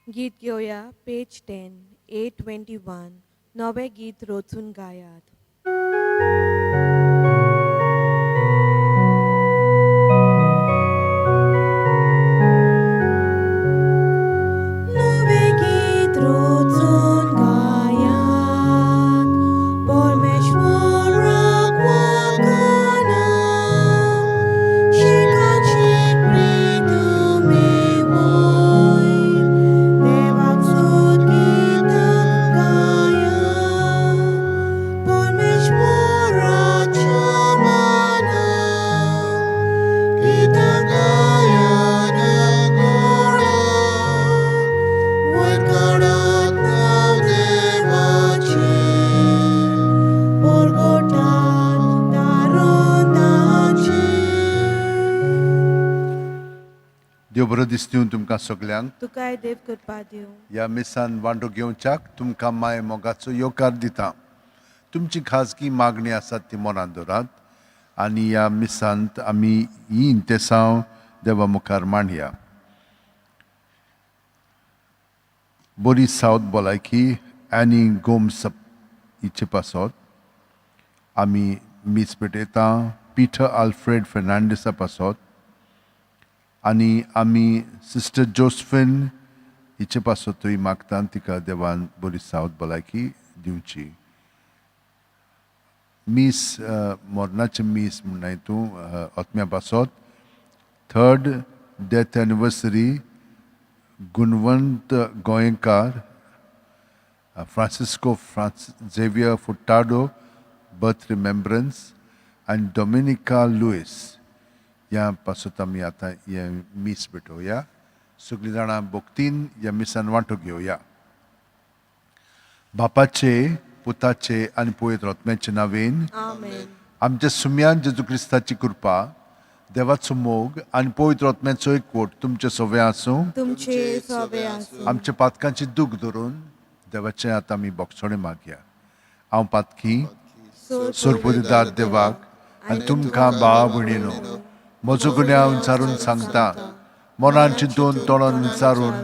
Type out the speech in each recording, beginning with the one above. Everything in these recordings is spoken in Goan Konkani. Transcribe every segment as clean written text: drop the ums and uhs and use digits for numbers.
गीत घेवया पेज 10 A21 नवें गीत रचून गायात. नवें गीत रचून गायात परमेश्वराक वागाना शिकाची प्रीत मेवय देवाक स्तुत गीतां गाया परमेश्वराच्या माना गीतां गायन गोडा वयर काडात नांव देवाचें परगटात दारून ताचें. देव बरो दिसता तुमकां सगल्यांक. तुकाय देव कृपा दिवं. ह्या मिसान वांटो घेवच्याक तुमकां माय मोगाचो येवकार दिता. तुमची खाजगी मागणी आसात ती मनांत दवरात आनी ह्या मिसांत आमी ही इंतेसांव देवा मुखार मांडया. बरी सावथ भलायकी आनी गोम्स हिचे पासत आमी मीस पेटयता. पिटर आल्फ्रेड फेर्नांडीसा पासत आनी आमी सिस्टर जोस्फिन हिचे पासतूय मागता, तिका देवान बरी सावथ भलायकी दिवची. मीस मरणाचें मीस म्हणनाय तूं आत्म्या पासत. थर्ड डेथ एनिवर्सरी गुणवंत गोयेंकार, फ्रांसिस्को फ्रांस झेवियर फुटाडो बर्थ रिमेम्ब्रन्स आनी डोमिनिका लुईस ह्या पासत आमी आतां हें मीस भेटोवया. सगळीं जाणां भक्तीन ह्या मिसान वांटो घेवया. बापाचे, पुताचे आनी पवित्र आत्म्याचे नांवेन. आमेन. आमच्या सुम्यान जेजू क्रिस्ताची कृपा, देवाचो मोग आनी पवित्र आत्म्याचो एकवट तुमचे सगळे आसूं. तुमचे सवे आसूं. आमच्या पातकांची दूख धरून देवाचें आतां आमी बोगसणें मागया. हांव पातकी सोरपुरीदार देवाक आनी तुमकां भावा भयणीनो म्हजो गुन्यांव विचारून सांगता. मनान चिंतून, तोंडान विचारून,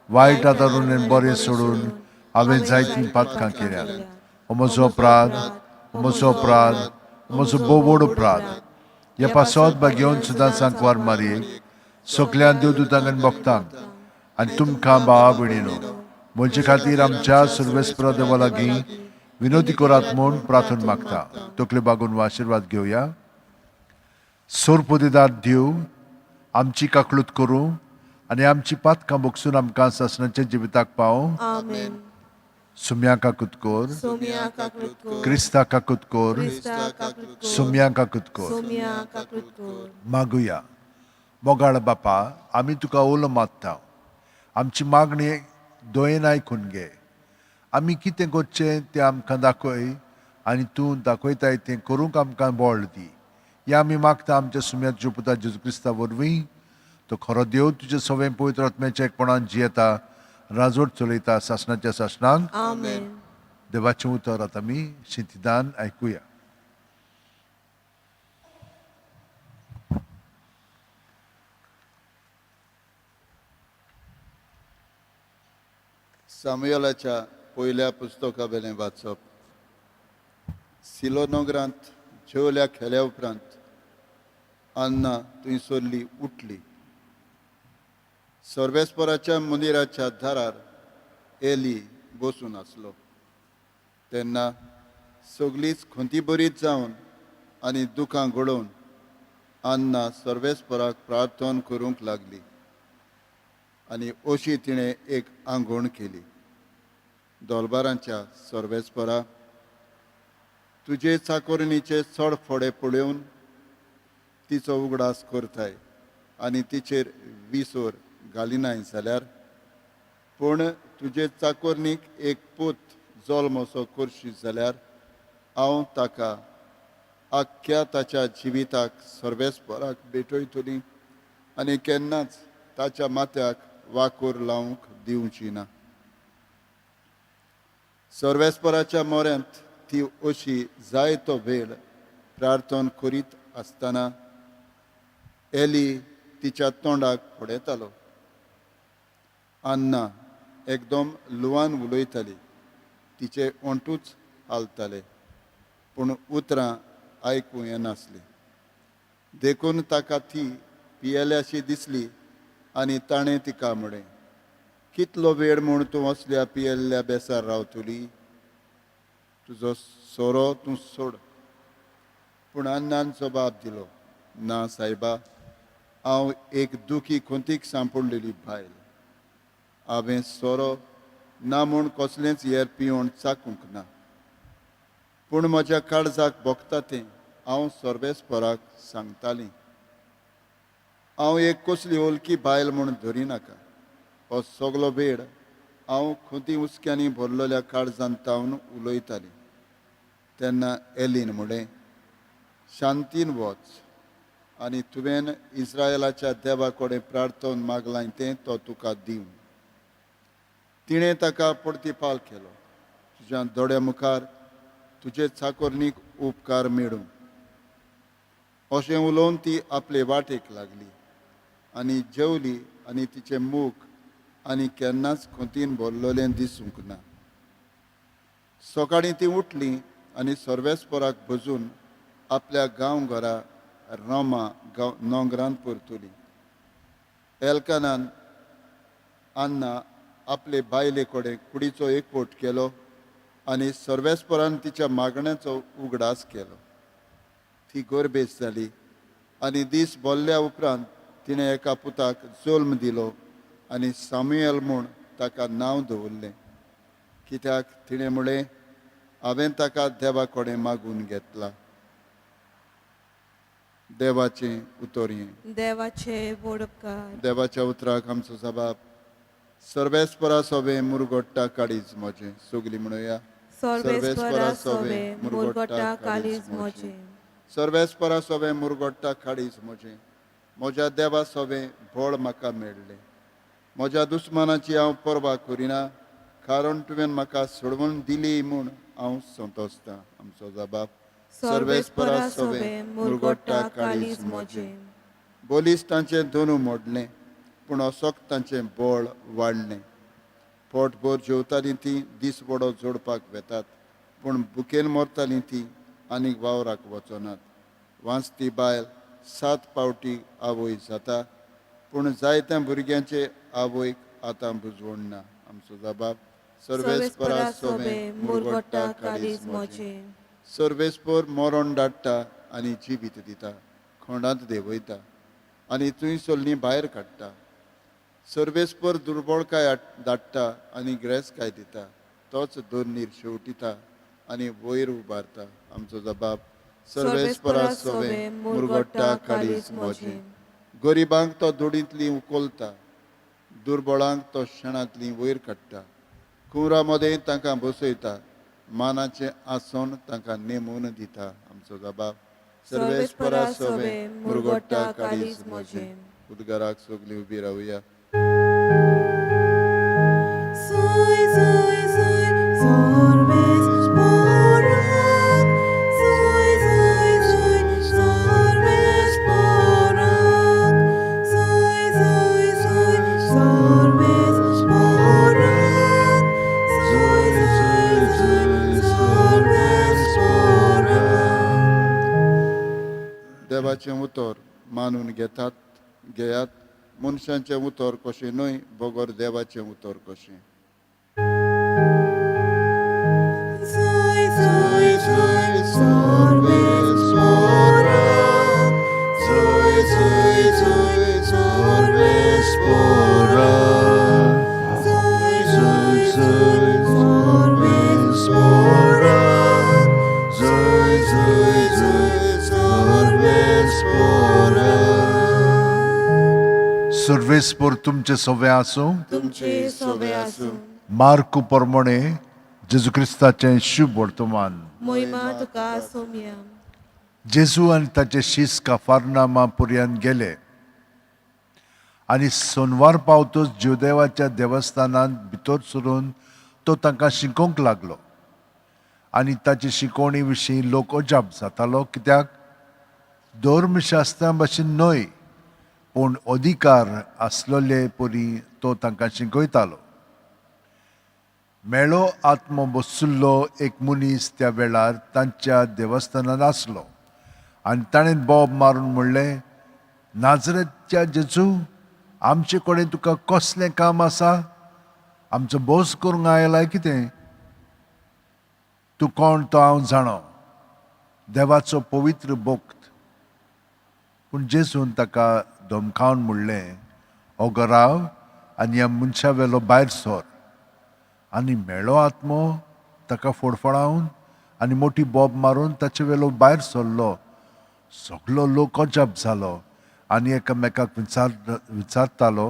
वायट आदारून आनी बरें सोडून हांवें जायतीं पातकां केल्यात. हो म्हजो अपराध, हो म्हजो अपराध, हो म्हजो भोव व्हड अपराध. ह्या पासत भाग्यवंत सुद्दां सांकवार मारयेक, सगल्यान देवदूतांक आनी भक्तांक आनी तुमकां भावा भयणीनो म्हजे खातीर आमच्या सर्वेस्परा देवा लागीं विनोदी करात म्हूण प्रार्थना मागता. तकले बागून आशिर्वाद घेवया. सोरपुदेदार देव आमची काकळूत करूं आनी आमची पातकां भोगसून आमकां सासणाच्या जिविताक पावूं. आमेन. सुम्या काकूत कोर. सोम्या काकूत कोर. क्रिस्ता काकूत कोर. क्रिस्ता काकूत कोर. सुम्या काकूत कोर. सोम्या काकूत कोर. मागुया. मोगाळ बापा, आमी तुका उलो मारता. आमची मागणी दोयेन आयकून घे. आमी कितें करचें तें आमकां दाखय आनी तूं दाखयताय तें करूंक आमकां बळ दी. हें आमी मागता आमच्या सुम्यात पुता जेजू क्रिस्ता वरवीं. तो खरो देव, तुजे सवें पवित्र आत्म्याच्या एकपणान जियेता, राजवट चलयता सासणाच्या सासणांक. आमेन. देवाचें उतर आतां आमी शिंतिदान आयकुया. सामुएलाच्या पयल्या पुस्तका वेलें वाचप. सिलो नगरांत जेवल्या खेल्या उपरांत अन्ना थंयसरली उठली. सर्वेस्पराच्या मंदिराच्या दारार एली बसून आसलो. तेन्ना सगळीच खंती बरीत जावन आनी दुकां घडोवन अन्ना सर्वेस्पराक प्रार्थना करूंक लागली आनी अशी तिणें एक आंगवण केली. दोलबारांच्या सर्वेस्परा, तुजे चाकोरणीचे चड फोडे पळोवन तिचो उगडास करताय आनी तिचेर विसर घालिनाय जाल्यार, पूण तुजे चाकोरणीक एक पूत जल्म असो करशी जाल्यार हांव ताका आख्ख्या ताच्या जिविताक सर्वेस्पराक भेटयतली आनी केन्नाच ताच्या माथ्याक वाकोर लावंक दिवची ना. सर्वेस्पराच्या मोऱ्यांत ती अशी जायतो वेळ प्रार्थना करीत आसतना एली तिच्या तोंडाक पळयतालो. अन्ना एकदम लुवान उलयताली. तिचे ओंठूच हालताले, पूण उतरां आयकूं येनासलीं. देखून ताका ती पियेल्याशी दिसली आनी ताणें तिका म्हळें, कितलो वेळ म्हूण तूं असल्या पियेल्ल्या बेसार रावतली? तुजो सोरो तूं सोड. पूण अन्नान जबाब दिलो, ना सायबा, हांव एक दुखी खोंतीक सांपडलेली बायल. हांवें सोरो ना म्हूण कसलेंच हेर पिवण चाकूंक ना, पूण म्हज्या काळजाक भोगता तें हांव सर्वेस्पराक सांगतालीं. हांव एक कसली ओलकी बायल म्हूण धरिनाका. हो सगलो वेळ हांव खुंती हुस्क्यांनी भरलेल्या काळजान तावन उलयतालीं. तेन्ना एलीन म्हणलें, शांतीन वच आनी तुवें इस्रायलाच्या देवा कडेन प्रार्थन मागलां तें तो तुका दिवं. तिणें ताका प्रतिपाल केलो, तुज्या दोळ्या मुखार तुजे चाकोरणीक उपकार मेळूं. अशें उलोवन ती आपले वाटेक लागली आनी जेवली आनी तिचें मूख आनी केन्नाच खोंतीन भरलेलें दिसूंक ना. सकाळीं ती उठली आनी सर्वेस्पराक भजून आपल्या गांव घरा रोमा गांव नोंगरांत परतुली. एल्कानान अन्ना आपले बायले कडेन कुडीचो एकवट केलो आनी सर्वेस्परान तिच्या मागण्याचो उगडास केलो. ती गोरबेस जाली आनी दीस भरल्या उपरांत तिणें एका पुताक जल्म दिलो आनी सामुएल म्हूण ताका नांव दवरलें, कित्याक तिणें म्हळें, हांवें ताका देवा कडेन मागून घेतला. देवाचें उतर हें. देवाचे व्हड उपकार. देवाच्या उतराक आमचो जबाब. सर्वेस्परा सोबें मुरगोट्टा काळीज म्हजें. सगलीं म्हणुया, सर्वेस्परा सोबे मुरगोट्टा काळीज म्हजें. सर्वेस्परा सोबें मुरगोट्टा काळीज म्हजें. म्हज्या देवा सोबें बळ म्हाका मेळ्ळें. म्हज्या दुस्मानाची हांव पर्वा करिना, कारण तुवें म्हाका सोडवून दिली म्हूण हांव संतोसतां. आमचो जबाब. सर्वेस्परा सोबे मुरगोट्टा काळीज म्हजें. बलीस तांचें दोनू मोडलें, पूण असोक तांचें बळ वाडलें. पोटभर जेवतालीं तीं दीसवडो जोडपाक वेतात, पूण भुकेन मरतालीं तीं आनीक वावराक वचनात. वांचती बायल 7 पावटी आवय जाता, पूण जायत्या भुरग्यांचे आवयक आतां बुजवण ना. आमचो जबाब. सर्वेस्परा सोबे मुरगोट्टा काळीज म्हजें. सर्वेस्पर मरण धाडटा आनी जिवीत दिता, खोंडांत देंवयता आनी थंय सोलणी भायर काडटा. सर्वेस्पर दुर्बळकाय धाडटा आनी ग्रेसकाय दिता, तोच दोनीर शेवटिता आनी वयर उबारता. आमचो जबाब. सर्वेस्परा सोबे मुरगोट्टा काळीज म्हजें. गरिबांक तो दोडींतली उखलता, दुर्बळांक तो शेणांतली वयर काडटा. कुंवरा मदें तांकां बसयता, मानाचें आसन तांकां नेमून दिता. आमचो जबाब. सर्वेस्परा सोबे मुरगोट्टा काळीज म्हजें. उदगाराक सगलीं उबी रावया. सोय सोय सोय सर्वेस्पराक, सोय सोय सोय सर्वेस्पराक, सोय सोय सोय सर्वेस्पराक, सोय सोय सोय सर्वेस्पराक. देवाचें उतर मानून घेतात घेयात, मनशांचें उतर कशें न्हय, बगर देवाचें उतर कशें. सोय सोय सोय सर्वेस्पराक, सोय सोय सोय सर्वेस्पराक, सोय सोय सोय सर्वेस्पराक, सोय सोय सोय सर्वेस्पराक. सर्वेस्पर तुमचे सवे आसूं. तुमचे सोबे आसूं. मार्कू प्रमाणे जेजू क्रिस्ताचें शुभ वर्तमान. मोहिमा तुका सोमया. जेजू आनी ताचे शीस काफारनामा पुर्यान गेले आनी सोनवार पावतच जुदेवाच्या देवस्थानांत भितर सरून तो तांकां शिकोवंक लागलो आनी ताचे शिकवणी विशीं लोक अजाप जातालो, कित्याक धर्मशास्त्रां भशेन न्हय पूण अधिकार आसलेले परी तो तांकां शिकयतालो. मेळो आत्मो बशिल्लो एक मनीस त्या वेळार तांच्या देवस्थानांत आसलो आनी ताणें बोब मारून म्हणलें, नाजरेतच्या जेजू, आमचे कडेन तुका कसलें काम आसा? आमचो भोस करूंक आयला कितें? तूं कोण तो हांव जाणो, देवाचो पवित्र भक्त. पूण जेजून ताका धमकावन म्हणलें, ओगो राव आनी ह्या मनशा वेलो भायर सर. आनी मेळो आत्मो ताका फोडफडावन आनी मोटी बोब मारून ताचे वेलो भायर सरलो. सगलो लोक अजाप जालो आनी एकामेकाक विचारतालो,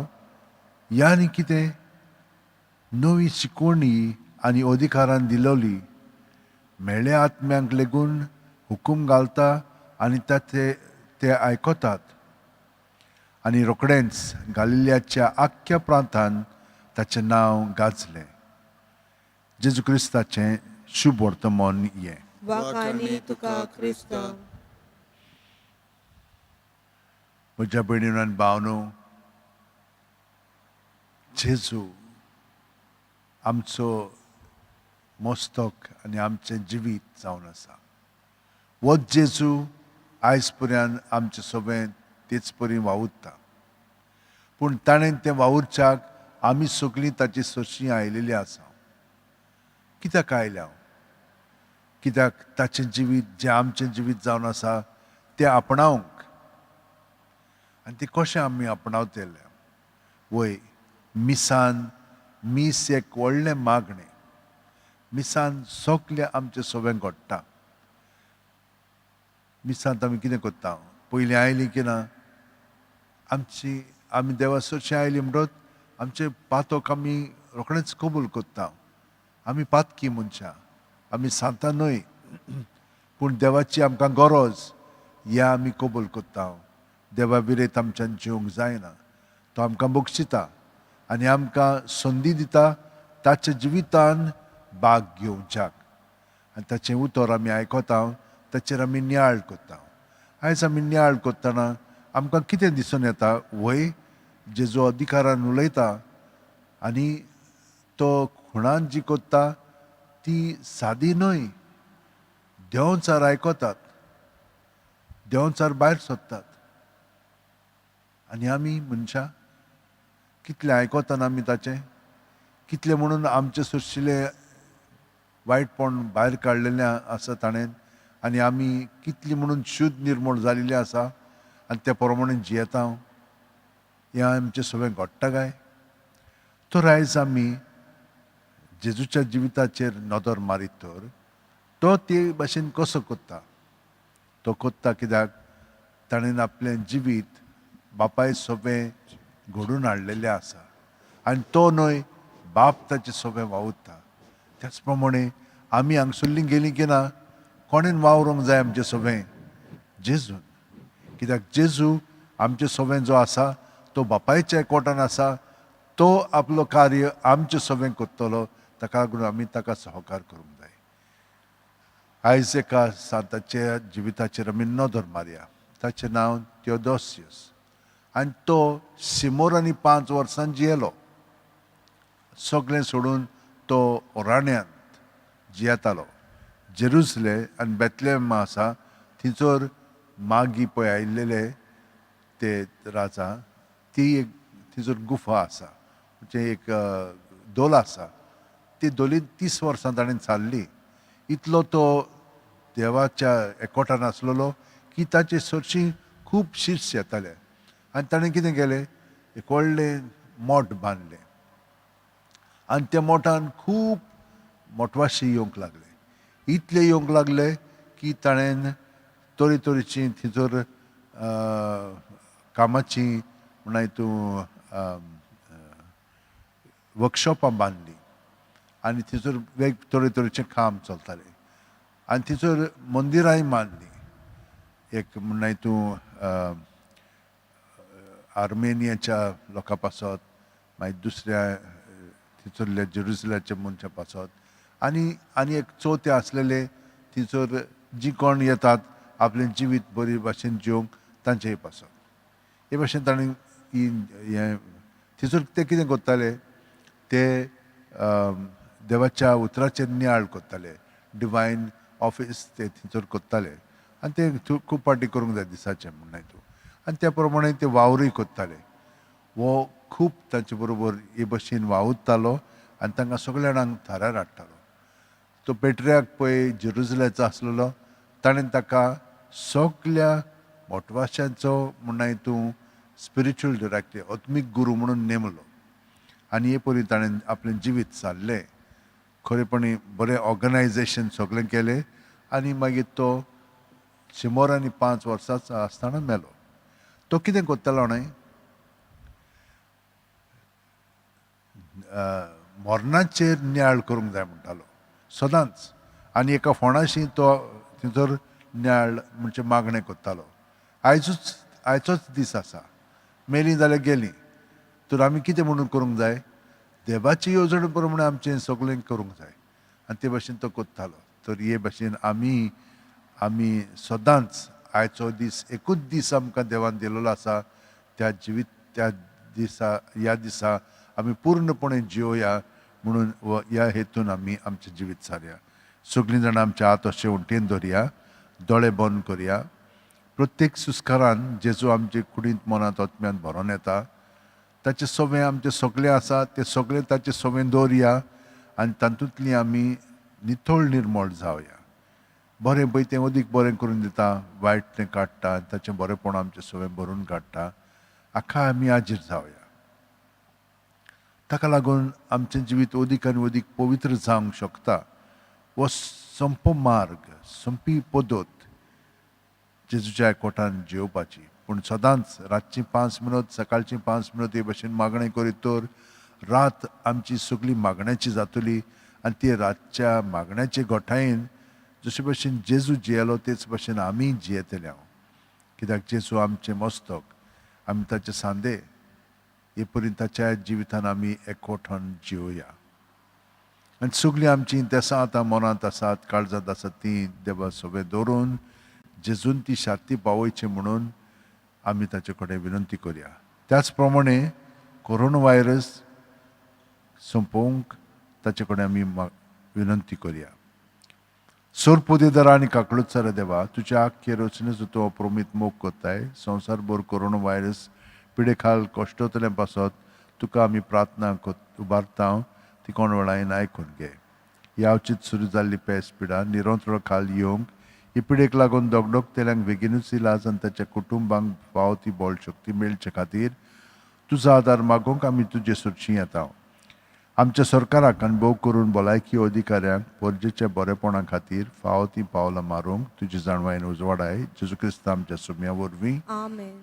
ह्या आनी कितें नवी शिकवणी आनी अधिकारान दिलोली, मेळ्या आत्म्यांक लेगून हुकूम घालता आनी ते ते आयकतात. आनी रोखडेंच गालिल्याच्या आख्ख्या प्रांतान ताचें नांव गाजलें. जेजू क्रिस्ताचें शुभ वर्तमान हें. वाखाणी तुका क्रिस्ता. म्हज्या भयणीन आनी भावनो, जेजू आमचो मस्तक आनी आमचें जिवीत जावन आसा. वच जेजू आयज पर्यंत आमचे सगळें तेच परी वावुरता, पूण ताणें तें वावुरच्याक आमी सगळीं ताची सोशीं आयलेली आसा. कित्याक आयल्या? कित्याक ताचें जिवीत जें आमचें जिवीत जावन आसा तें आपणावंक. आनी तें कशें आमी आपणावतले? वय, मिसान मीस एक व्हडलें मागणें. मिसान सगलें आमचें सगळें घडटा. मिसांत आमी कितें करता? पयलीं आयलीं की ना, आमची आमी देवा सरशीं आयलीं म्हणटच आमचे पातक आमी रोखडेंच कबूल करता. आमी पातकी मनशां, आमी सांतां न्हय, पूण देवाची आमकां गरज ह्या आमी कबूल करता. देवा विरेत आमच्यान जिवंक जायना. तो आमकां बक्षिता आनी आमकां संदी दिता ताच्या जिवितान भाग घेवच्याक. आनी ताचें उतर आमी आयकता, ताचेर आमी नियाळ करता. आयज आमी नियाळ करतना आमकां कितें दिसून येता? वय, जेजो अधिकारान उलयता आनी तो खुणान जी करता ती सादी न्हय. देंवचार आयकतात, देंवचार भायर सोदतात. आनी आमी मनशां कितलें आयकतना आमी ताचें, कितलें म्हणून आमचें सोशिल्लें वायटपण भायर काडलेलें आसा ताणें, आनी आमी कितली म्हणून शुद्ध निर्मूळ जालेली आसा आनी त्या प्रमाणे जियेता. हें आमचें सगळें घडटा काय? तर आयज आमी जेजूच्या जिविताचेर नदर मारीत तर तो ते भाशेन कसो करता? तो करता कित्याक ताणें आपलें जिवीत बापाय सोंपें घडून हाडलेलें आसा. आनी तो न्हय, बाप ताचें सोंपें वावुरता. त्याच प्रमाणे आमी हांगसरलीं गेलीं की ना, कोणेन वावरूंक जाय आमचें सोंपें? जेजून. कित्याक जेजू आमचें सोंपें जो आसा तो बापायच्या एकवटान आसा. तो आपलो कार्य आमचें सोंपें करतलो. ताका लागून आमी ताका सहकार करूंक जाय. आयज एका सांताच्या जिविताचेर आमी नदर मारया. ताचें नांव थियोदोसियस आनी तो 105 वर्सां जियेलो. सगळें सोडून तो ओराण्यांत जियेतालो. जेरुसले आनी बेतलेम आसा थंयसर मागी पळय आयिल्ले ते राजा, ती एक थंयसर गुफा आसा, म्हणजे एक दोल आसा. ती दोलीन 30 वर्सां ताणें चालली. इतलो तो देवाच्या एकवटान आसलेलो की ताचे सरशीं खूब शिर्स येताले. आनी ताणें कितें केलें, एक व्हडलें मोठ बांदलें आनी त्या मोठान खूब मोटवाशी येवंक लागले. इतले येवंक लागले की ताणें तरेतरेचीं थंयसर कामाचीं म्हणाय तूं वर्कशॉपां बांदलीं आनी थंयसर वेग तरेतरेचें काम चलतालें. आनी थंयसर मंदिरांय बांदलीं. एक म्हणाय तूं आर्मेनियाच्या लोकां पासत, मागीर दुसऱ्या थंयसरल्या जेरुसलाच्या मनशां पासत, आनी आनी एक चवथे आसलेले थंयसर जी कोण येतात आपलें जिवीत बरी भाशेन जिवंक तांचेय पासत. हे भाशेन ताणें ही हें थंयसर ते कितें करताले, ते देवाच्या उतराचेर नियाळ करताले, डिवायन ऑफिस ते थंयसर करताले आनी ते खूब पाटी करूंक जाय दिसाचें म्हणून तूं, आनी त्या प्रमाणे ते वावरूय करताले. हो खूब तांचे बरोबर हे भशेन वावुरतालो आनी तांकां सगल्या जाणांक थारार हाडटालो. तो पेट्रियाक पळय जेरुजलेचो आसलेलो, ताणें ताका सगल्या मोटवाशांचो म्हणून तूं स्पिरिच्युअल डिरेक्टर, आत्मीक गुरू म्हणून नेमलो आनी हे परी ताणें आपलें जिवीत सारलें. खरेपणी बरें ऑर्गनायजेशन सगळें केलें आनी मागीर तो 105 वर्सांचो आसतना मेलो. तो कितें करतालो न्हय, मरणाचेर नियाळ करूंक जाय म्हणटालो सदांच, आनी एका फोणाशी तो थंयसर नियाळ म्हणजे मागणें करतालो. आयजूच आयचोच दीस आसा, मेलीं जाल्यार गेलीं, तर आमी कितें म्हणून करूंक जाय, देवाची येवजणे प्रमाणे आमचें सगळें करूंक जाय आनी ते भशेन तो करतालो. तर हे भशेन आमी आमी सदांच आयचो दीस एकूच दीस आमकां देवान दिलेलो आसा, त्या जिवीत त्या दिसा ह्या दिसा आमी पूर्णपणे जियोया म्हणून ह्या हेतून आमी आमचें जिवीत सारया. सगळीं जाणां आमच्या हात अशें उंटेन दवरया, दोळे बंद करया. प्रत्येक सुस्कारान जेजू आमचे कुडींत मनांत आत्म्यांत भरोन येता, ताचें सवें आमचें सगळें आसा तें सगळें ताचें सवें दवरया आनी तातूंतली आमी नितळ निर्मळ जावया. बरें पळय तें अदीक बरें करून दिता, वायट तें काडटा, ताचें बरेंपण आमचें सवें भरून काडटा. हाका आमी आजीर जावया. ताका लागून आमचें जिवीत अदीक आनी अदीक पवित्र जावंक शकता. हो सोंपो मार्ग, सोंपी पद्दत जेजूच्या एकवटान जियोवपाची. पूण सदांच रातची 5 मिनट, सकाळची 5 मिनट हे भशेन मागणें करीत तर रात आमची सगळी मागण्याची जातली आनी ती रातच्या मागण्याचे गोठायेन जशे भशेन जेजू जियेलो तेच भशेन आमी जियेतले हांव, कित्याक जेजू आमचें मस्तक, आमी ताचे सांदे. हे परी ताच्या जिवितान आमी एकवटान जियोया आनी सगळीं आमचीं देसां आतां मनांत आसात, काळजांत आसात ती देवा सगळें दवरून जेजून ती शांती पावयची म्हणून आमी ताचे कडेन विनंती करया. त्याच प्रमाणे कोरोना व्हायरस सोंपोवंक ताचे कडेन आमी विनंती करया. सोरपोदेदारा आनी काकळूतसारा देवा, तुज्या आख्खे रचनेचो तूं अप्रमीत मोग करताय. संवसारभर कोरोना व्हायरस पिडे खाल कश्टतलें पासत तुका आमी प्रार्थना उबारता, ती कोण वेळायन आयकून घे. ह्या अवचीत सुरू जाल्ली पेस पिडा निरंतळ खाल येवंक ही पिडेक लागून दगदगतेल्यांक बेगीनूच इलाज आनी ताच्या कुटुंबांक फावो ती बळ शक्ती मेळचे खातीर तुजो आदार मागूंक आमी तुजे सुरशी येता. आमच्या सरकाराक आनी भोव करून भलायकी अधिकाऱ्यांक परजेच्या बरेपणा खातीर फावो ती पावलां मारूंक तुजी जाणवायेन उजवाडाय. जेजू क्रिस्त आमच्या सुम्या वरवीं. आमेन.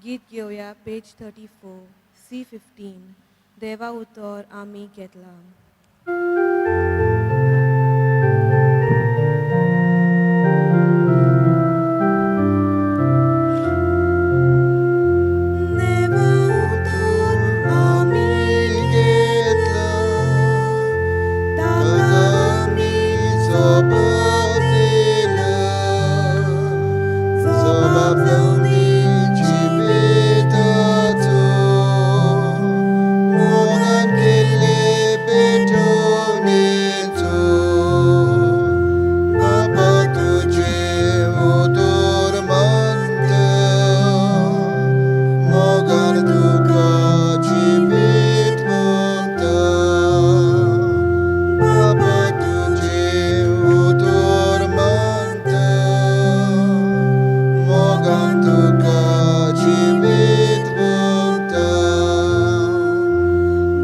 गीत घेवया पेज 34 C15, देवा उतर आमी घेतला. देवा उतर आमी घेतला, ताका आमी जबाब दिला, जबाब जबाबदारी जिविताचो, मोगान केल्ले पेटवणेचो. बापा तुजें उतर मानता, मोगान तुका जिवीत मानता. बापा तुजें उतर मानता, मोगान तुका जिवीत मानता.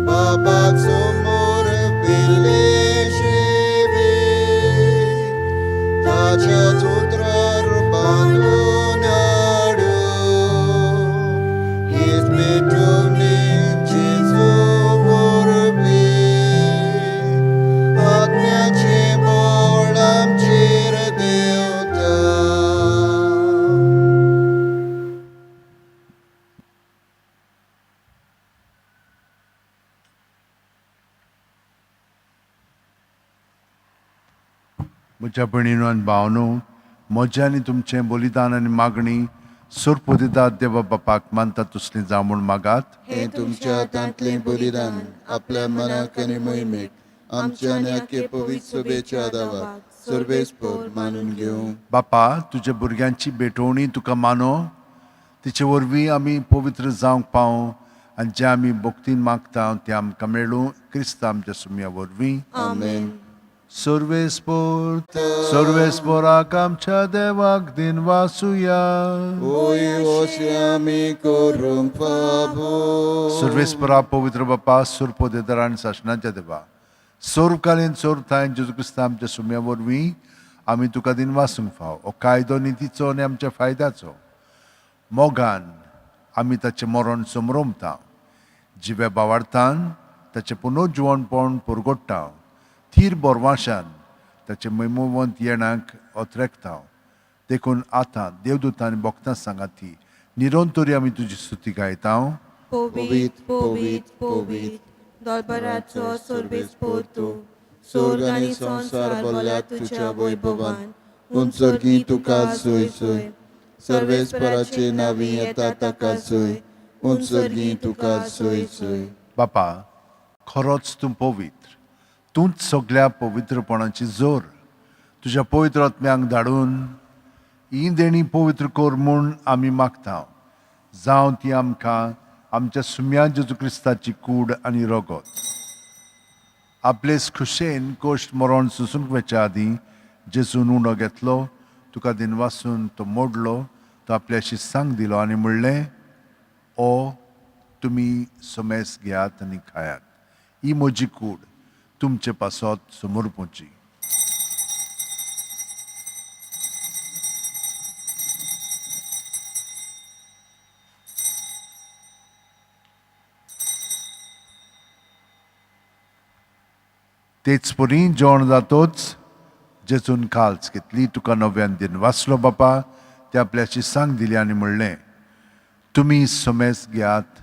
बापाक समोर पिल्ले जिवीत, ताच्या उतरार बांदून हाडू. हीच पेटवणी जेजू वरवीं, आत्म्याचें बळ आमचेर देंवता. म्हज्या भयणीनो आनी भावनो, म्हजें आनी तुमचें बलिदान आनी मागणी सोरपोदेदाद देवा बापाक मानता तसली जावं म्हूण मागात. हें तुमच्या हातांतलें बलिदान आपल्या मनाक आनी मोहिमेक आमच्या आनी आख्खे पवित्र सभेच्या दावाक सर्वेस्पर मानून घेवं. बापा, तुज्या भुरग्यांची भेटवणी तुका मानो, तिचे वरवीं आमी पवित्र जावंक पावूं आनी जें आमी भक्तीन मागता तें आमकां मेळूं, क्रिस्त आमच्या सुम्या वरवीं. आमेन. सर्वेस्पोर सर्वेस्पोराक आमच्या देवाक दिन वासुया. ओय अशें आमी करूंक फावो. सर्वेस्परा, पवित्र बापा, सुरपोदेदार आनी सासणाच्या देवा, सर्वकालीन सर्वथाय जेजू क्रिस्ता आमच्या सुम्या वरवीं आमी तुका दिन वासूंक फाव. हो कायदो नितीचो आनी आमच्या फायद्याचो. मोगान आमी ताचें मरण समरोमता, जिव्या बावार्थान ताचें पुनर्जिवणपण पुरगोडटा, थीर बोरवाशान ताचें मैमोवंत येणाक अत्रेकता. देखून आतां देवदूतांनी भक्तां सांगात ती निरंतरी आमी तुजी स्तुती गायता. पवित्र, पवित्र, पवित्र, दोलबराचो सर्वेस्पोर तूं, स्वर्ग आनी संवसार भरल्या तुज्या वैभवान. उंचर्गी तुका सोय सोय, सर्वेस्पराचे नावी येता ताका सोय, उंचर्गी तुका सोय सोय. बापा, खरोच तूं पवित्र, तूंच सगल्या पवित्रपणाची जोर. तुज्या पवित्र आत्म्यांक धाडून ही देणी पवित्र कर म्हूण आमी मागता, जावं ती आमकां आमच्या सुम्या जेजू क्रिस्ताची कूड आनी रगत. आपलेच खुशेन कोश्ट मरण सोसूंक वचच्या आदीं जेजून उणो घेतलो, तुका दिनवासून तो मोडलो, तो आपल्याशी सांग दिलो आनी म्हणलें, ओ तुमी समेस घेयात आनी खायात, ही म्हजी कूड तुमचे पासत समर्पूची. तेच परी जेवण जातोच जेजून काल्च घेतली, तुका नव्यान दिन वाचलो बापा, ते आपल्याशी सांग दिली आनी म्हणलें, तुमी समेस घेयात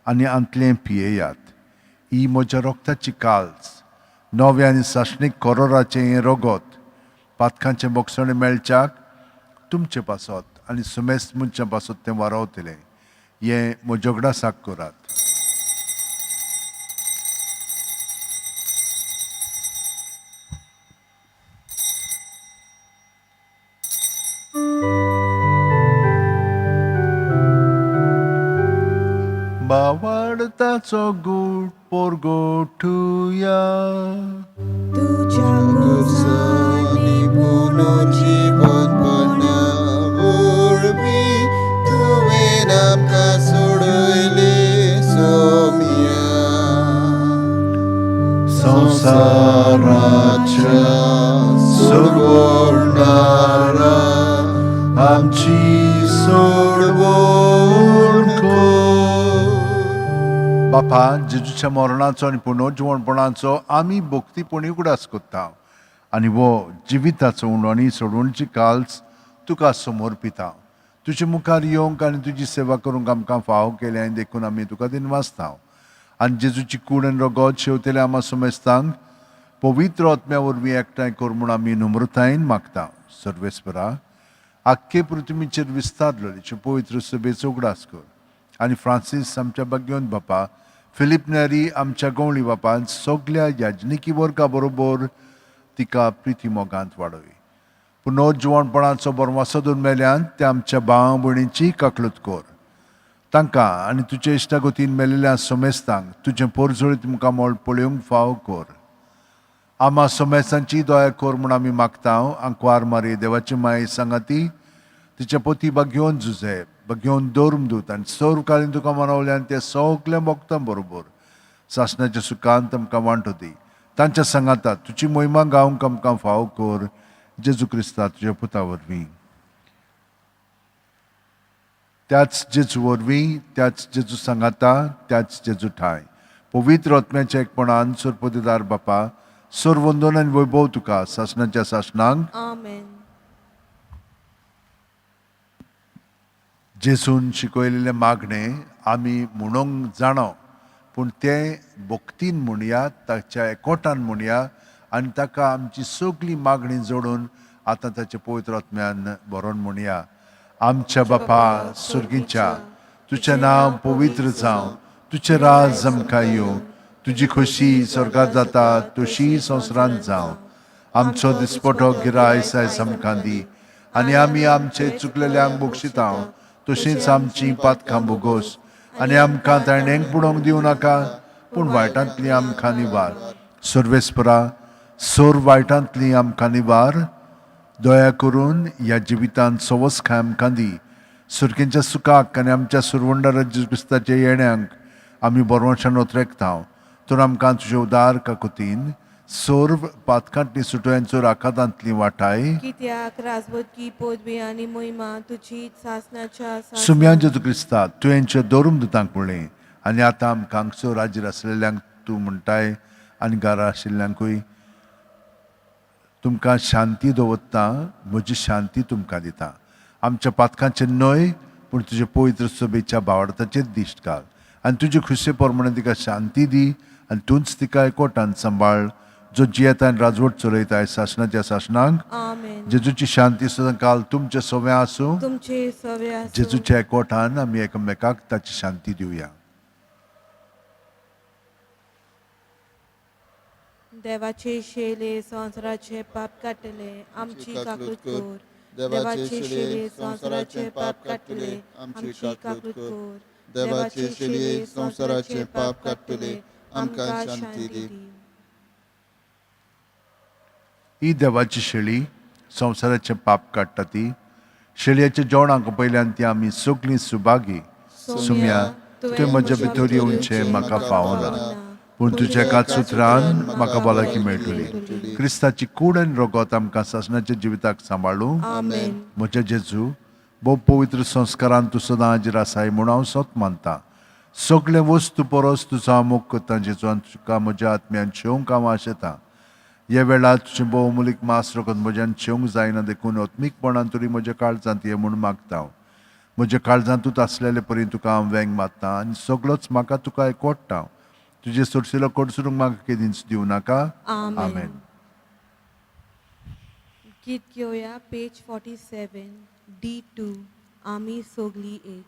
आनी आंतलें पियेयात, ही म्हज्या रोगताची काल्च, नव्या आनी सासणीक कोरोराचें हें रगत पातकांचें बोगसणें मेळच्याक तुमचे पासत आनी सुमेस्त मनशां पासत तें वारावतलें. हें म्हज्या उगडासाक करात. बावडताचो गूट पोरगोठुया. तुज्या गुरसांनी पुनर्जीवनपणा वरवीं तुवें आमकां सोडयले सोम्या. संवसाराच्या सोडवणारा आमची सोडवण कर. बापा, जेजूच्या मरणाचो आनी पुनर्जिवणपणाचो आमी भक्तीपणी उगडास करता आनी वो जिविताचो उणो आनी सोडवणची काल्स तुका समर्पिता. तुजे मुखार येवंक आनी तुजी सेवा करूंक आमकां फावो केलें आनी देखून आमी तुका दिनवासता. आनी जेजूची कूड आनी रगत शेवतले आमा समेस्तांक पवित्र आत्म्या वरवीं एकठांय कर म्हूण आमी नम्रतायेन मागता. सर्वेस्परा, आख्खे पृथ्वीचेर विस्तारलेले पवित्र सभेचो उगडास कर आनी फ्रांसीस आमच्या भाग्यवंत बापा, फिलीप नेरी आमच्या गवळी बापान सगल्या याजनिकी वर्गा बरोबर तिका प्रिती मोगांत वाडय. पुनर्जिवणपणाचो बरवासो दोन मेल्यान त्या आमच्या भाव भयणींची काकलूत कर. तांकां आनी तुजे इश्टागतीन मेलेल्या समेस्तांक तुजें पोरजोळीत मुखामळ पळोवंक फाव कर. आमा समेस्तांची दया कर म्हूण आमी मागता. आंकवार मारी देवाची माय सांगाती तिच्या पोती बागेवन जुजे बागेवन दवरून आनी सर्वकालीन तुका मनवल्यान ते सगल्या भक्तां बरोबर सासणाच्या सुखान आमकां वांटो दी. तांच्या सांगाता तुजी मोहिमा गावंक आमकां फाव कर, जेजू क्रिस्ता तुज्या पुता वरवीं. त्याच जेजू वरवीं, त्याच जेजू सांगाता, त्याच जेजू ठाय पवित्र आत्म्याच्या एकपणान सरपतीदार बापा, सर्वंदन आनी वैभव तुका सासणाच्या सासणांक. आमेन. जेजून शिकयलेलें मागणें आमी म्हणूंक जाणो, पूण तें भक्तीन म्हणया, ताच्या एकवटान म्हणया आनी ताका आमची सगळी मागणी जोडून आतां ताच्या पवित्र आत्म्यान बरोवन म्हणया. आमच्या बापा सुर्गीच्या, तुजें नांव पवित्र जावं, तुजें राज आमकां येवं, तुजी खोशी स्वर्गात जाता तशी संवसारांत जावं. आमचो दिसपटो गिराय आयज आमकां दी आनी आमी आमचे चुकलेल्यांक बक्षिता तशींच आमची पातकां भोगोस आनी आमकां ताणेंक बुडोवंक दिवं नाका पूण वायटांतली आमकां निवार. सर्वेस्परा सोर वायटांतली आमकां निवार. दया करून ह्या जिवितांत सवसकाय आमकां दी. सुरकेंच्या सुखाक आनी आमच्या सुरवंडार जेजू क्रिस्ताच्या येण्यांक आमी बरवशान ओतरेकता. तर आमकां तुजे उदार काकुतीन सर्व पातकांतली सुटोयांचो राखातांतली वाटाय. कित्याक राजवटकी पदवी आनी मोहिमा तुजी सासनाच्या सुम्या जेजू क्रिस्ता तुवेंच्या दवरून दुतांक म्हणलें आनी आतां आमकां हांगसर राजीर आसलेल्यांक तूं म्हणटाय आनी घरा आशिल्ल्यांकूय तुमकां शांती दवरता, म्हजी शांती तुमकां दिता. आमच्या पातकांचेर न्हय पूण तुजे पवित्र सभेच्या बावडताचेर दिश्ट घाल आनी तुजे खुशे प्रमाणे तिका शांती दी आनी तूंच तिका एकवटान सांबाळ जो जियेता आनी राजवट चलयता सासणाच्या सासणाक. आमेन. जेजूची शांती सदां काल तुमचे सव्या आसूं. तुमचे सवे आसूं. जेजूच्या एकवटान आमी एकामेकाक ताची शांती दिवया. देवाचे शेले संवसाराचे पाप काडटले आमची काकूत कर. देवाचे शेले संवसाराचे पाप काडटले आमची काकूत कर. देवाचे शेलये संवसाराचे पाप काडटले आमकां शांती दी. ही देवाची शेळी संवसाराचें पाप काडटा ती शेळयेच्या जेवणाक पयल्यान ती आमी सगळीं सुभागी. सुम्या तुवें म्हज्या भितर येवचें म्हाका फावना पूण तुज्या एकाच उतरान म्हाका भलायकी मेळटली. क्रिस्ताची कूड आनी रगत आमकां सासणाच्या जिविताक सांबाळूं. आमेन. म्हज्या जेजू भोव पवित्र संस्कारान तूं सदां हाजीर आसाय म्हूण हांव सत मानता. सगळे वस्तू परस तुजो हांव मोग करता जेजू आनी तुका म्हज्या आत्म्यान शेवंक हांव आशेतां. ह्या वेळार तुजें भोवमुलीक मास रगत म्हज्यान शेवंक जायना देखून आत्मीकपणान तरी म्हज्या काळजांत ये म्हूण मागता हांव. म्हज्या काळजांतूच आसलेले परी तुका हांव वेंग मारता आनी सगळोच म्हाका तुका एकवटता. तुजे सोरशिलो कडसरूंक म्हाका केदींच दिवं नाका. आमेन. गीत घेवया पेज 47 D2 आमी सोगली एक.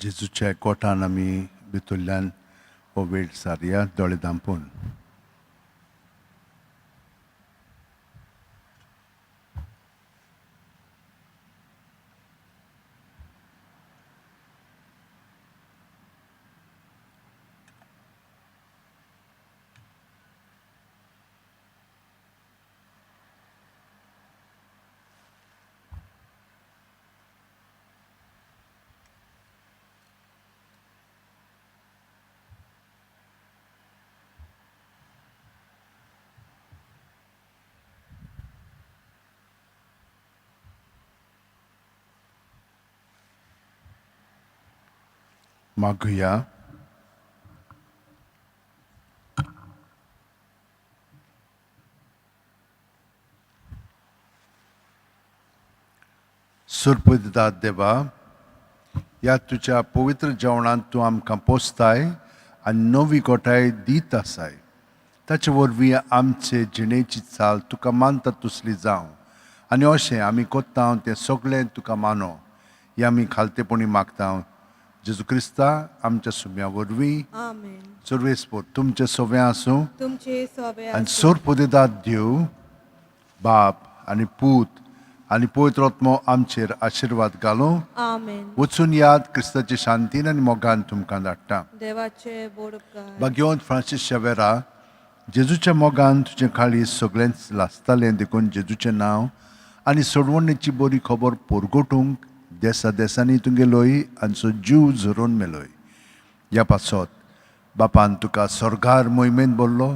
जेजूच्या कोटान आमी भितरल्यान हो वेळ सारया दोळे धांपून. मागुया. सुरपदात देवा, ह्या तुज्या पवित्र जेवणांत तूं आमकां पोसताय आनी नवी गोठाय दीत आसाय. ताचे वरवीं आमचे जिणेची चाल तुका मानता तसली जावं आनी अशें आमी कोत्ता तें सगळें तुका मानो. हें आमी खालतेपणी मागता जेजू क्रिस्ता आमच्या सुम्या वरवीं. आमेन. सर्वेस्पोर तुमचें सोवें आसूं तुमचे सोबे आनी आसूं. सोरपोदेदाद देव बाप आनी पूत आनी पवित्र आत्मो आमचेर आशिर्वाद घालूं. आमेन. वचून याद क्रिस्ताचे शांतीन आनी मोगान तुमकां धाडटा. देवाचे बोड उपकार. भाग्यवंत फ्रांसीस शेवेरा, जेजूच्या मोगान तुजें काळीज सगळेंच लासतालें, देखून जेजूचें नांव आनी सोडवणेची बरी खबर पोरगोटूंक देसा देसांनी तुगेलोय आनी सो जीव झरोवन मेलोय. ह्या पासत बापान तुका स्वर्गार मोहिमेंत भरलो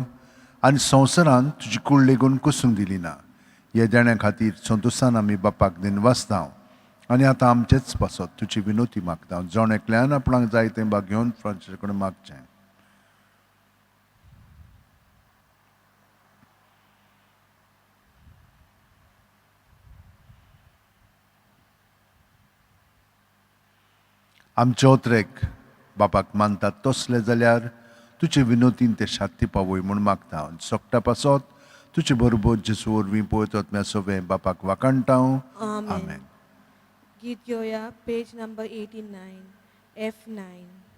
आनी संवसारान तुजी कूड लेगून कुसूंक दिली ना. ह्या देण्या खातीर संतोशान आमी बापाक दिनवासता आनी आतां आमचेच पासत तुजी विनोती मागता. जण एकल्यान आपणाक जाय तें भाग्योवन फ्रांसीसा कडेन मागचें. आमचे ओत्रेक बापाक मानतात तसले जाल्यार तुजे विनोतीन ते शांती पावय म्हूण मागता. सोकटा पासत तुजे बरोबर जेजू वरवीं पळयत म्या सगळें बापाक वाखाणटा. आमेन. आमेन. गीत घेवया, पेज नंबर 89, F9.